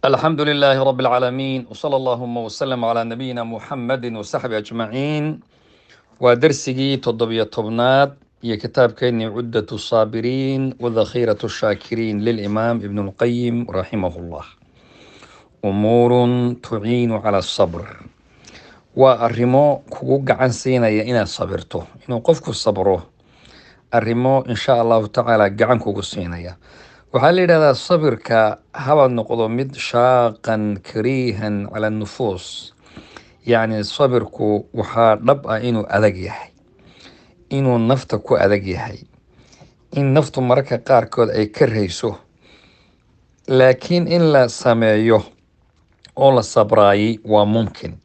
الحمد لله رب العالمين، وصلى اللهم وسلم على نبينا محمد وصحبه أجمعين. Waa darsigii 17aad iyo kitaabkeenii Cuddat الصaabiriin وذخيرة الشhaakiriin للإمام ابن القيم رحمه الله. أمور تعين على الصبر, waa arrimo kugu gacan siinaya inaad sabirto, inuu qofku sabro, arrimo insha Allahu tacaala gacan kugu siinaya. Waxaa la yidhahdaa sabirka haba noqdo mid shaaqan kariihan cala nufuus, yacni sabirku waxaa dhab ah inuu adag yahay, inuu nafta ku adag yahay, in naftu mararka qaarkood ay ka rayso, laakiin in la sameeyo oo la sabraayay waa mumkin.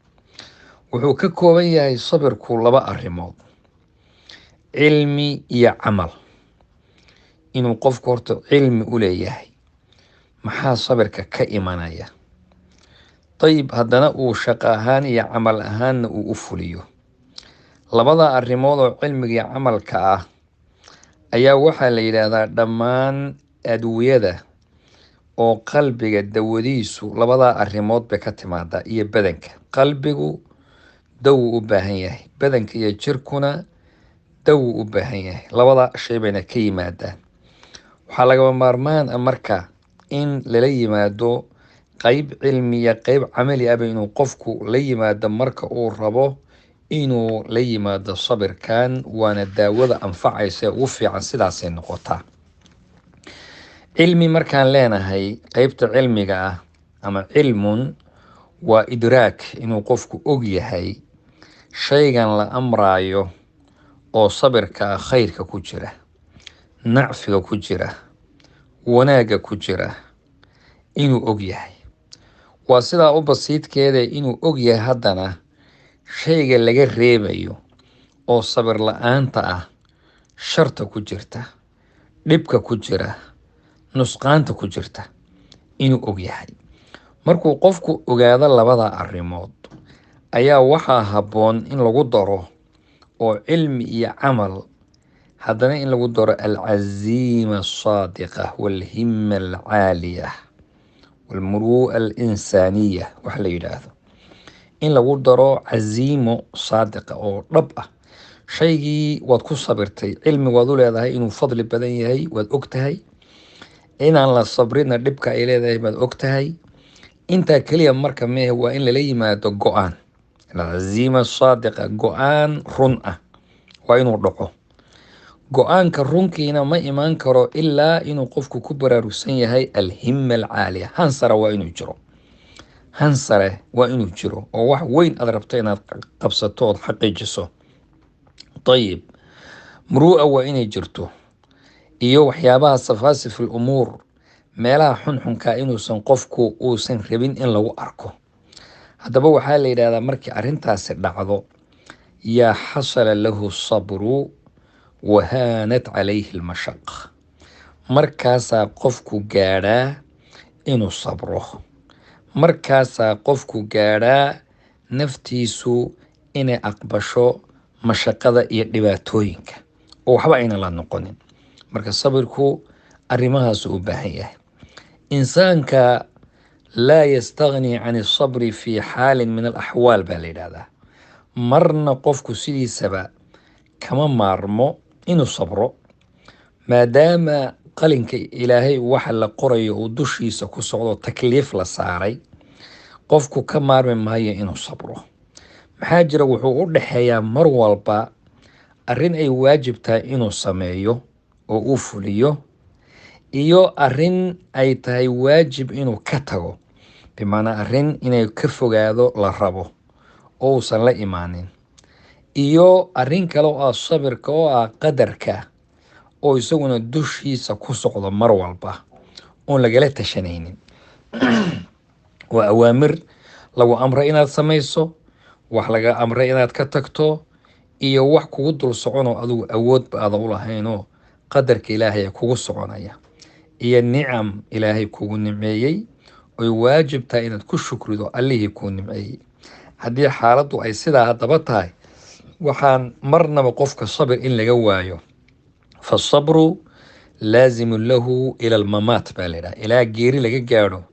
Wuxuu ka kooban yahay sabirku laba arrimood: cilmi iyo camal. Inuu qofku horta cilmi u leeyahay maxaa sabirka ka imanaya, dayib, haddana uu shaqo ahaan iyo camal ahaanna uu u fuliyo. Labada arrimood oo cilmiga iyo camalka ah ayaa waxaa la yidhaahdaa dhammaan adwiyada oo qalbiga dawadiisu labadaa arrimood bay ka timaadaa iyo badanka. Qalbigu dawu u baahan yahay, badanka iyo jirkuna dawu u baahan yahay, labada shay bayna ka yimaadaan. Waxaa lagama maarmaan ah marka in lala yimaado qeyb cilmiya, qeyb camali aba, inuu qofku la yimaado marka uu rabo inuu la yimaado sabirkan, waana daawada anfacaysa ee ugu fiican. Sidaasay noqotaa. Cilmi markaan leenahay, qeybta cilmiga ah ama cilmun waa idraak, inuu qofku og yahay shaygan la amraayo oo sabirka ah, khayrka ku jira, nacfiga ku jira, wanaagga ku jira inuu og yahay. Waa sidaa u basiidkeeda inuu og yahay haddana shayga laga reebayo oo sabir la-aanta ah, sharta ku jirta, dhibka ku jira, nusqaanta ku jirta inuu og yahay. Markuu qofku ogaado labada arrimood ayaa waxaa habboon in lagu daro oo cilmi iyo camal haddana in lagu daro alcaziima asaadiqa walhima alcaaliya walmuru'a alinsaaniya. Waxa la yidhaahdo in lagu daro caziimo saadiqa oo dhab ah. Shaygii waad ku sabirtay, cilmi waad u leedahay inuu fadli badan yahay, waad og tahay inaan la sabrina dhibka ay leedahay, baad og tahay. Intaa keliya marka mehe, waa in lala yimaado go-aan, alcaziima saadiqa, go-aan run ah waa inuu dhaco. Go-aanka runkiina ma imaan karo ilaa inuu qofku ku baraarugsan yahay alhima alcaaliya. Hansare waa inuu jiro, hansare waa inuu jiro oo wax weyn aad rabto inaad qabsato ood xaqiijiso. Ayib, muru'a waa inay jirto iyo waxyaabaha safaasif al umuur, meelaha xunxunka inuusan qofku uusan rabin in lagu arko. Haddaba waxaa la yidhahdaa markii arrintaasi dhacdo yaa xasala lahu sabru wahaanat calayhi almashaq, markaasaa qofku gaadhaa inuu sabro, markaasaa qofku gaadhaa naftiisu inay aqbasho mashaqada iyo dhibaatooyinka oo waxba ayna la noqonin. Marka sabirku arrimahaasu u baahan yahay. Insaanka laa yastagni can asabri fi xaalin min alaxwaal baa la yidhaahdaa. Marna qofku sidiisaba kama maarmo inuu sabro, maadaama qalinka Ilaahay waxa la qorayo uu dushiisa ku socdo, takliif la saaray, qofku ka maarmi maayo inuu sabro. Maxaa jira? Wuxuu u dhexeeyaa mar walba arrin ay waajib tahay inuu sameeyo oo uu fuliyo iyo arrin ay tahay waajib inuu ka tago, bimacnaa arrin inay ka fogaado la rabo oo uusan la imaanin, iyo arrin kale oo ah sabirka oo ah qadarka oo isaguna dushiisa ku socdo mar walba oon lagala tashanaynin. Waa awaamir lagu amray inaad samayso, wax laga amray inaad ka tagto, iyo wax kugu dul soconoo adigu awoodba aada u lahaynoo qadarka Ilaahay kugu soconaya, iyo nicam Ilaahay kugu nimceeyey oy waajib tahay inaad ku shukrido Allihii kuu nimceeyey. Haddii xaaladdu ay sidaa haddaba tahay, waxaan marnaba qofka sabir in laga waayo. Fasabru laazimun lahu ila almamaat baa la yidhaha, ilaa geeri laga gaadho.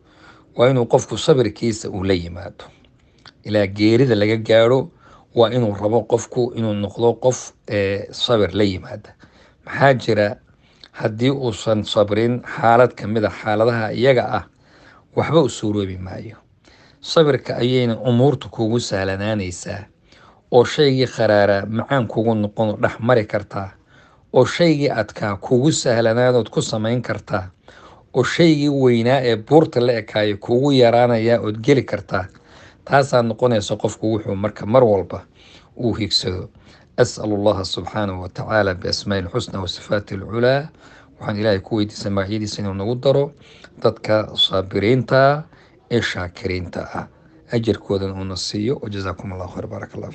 Waa inuu qofku sabirkiisa uu la yimaado ilaa geerida laga gaadho. Waa inuu rabo qofku inuu noqdo qof sabir la yimaada. Maxaa jira, haddii uusan sabrin xaalad kamid a xaaladaha iyaga ah, waxba u suuroobi maayo. Sabirka ayayna umuurtu kugu sahlanaanaysaa, oo shaygii kharaara macaan kugu noqon oo dhex mari kartaa, oo shaygii adkaa kugu sahlanaanood ku samayn kartaa, oo shaygii weynaa ee buurta la ekaayo kugu yaraanayaa ood geli kartaa. Taasaa noqonaysa qofku wuxuu marka mar walba uu higsado. As'al Allaha subxaanahu watacaala biasmaa'i lxusna wa sifaati alculaa. Waxaan Ilaahay ku weydiisay magacyadiisa inuu nagu daro dadka saabiriinta ee shaakiriinta ah, ajarkoodana uuna siiyo. Wajazaakum Allahu khayr, baarak Allah.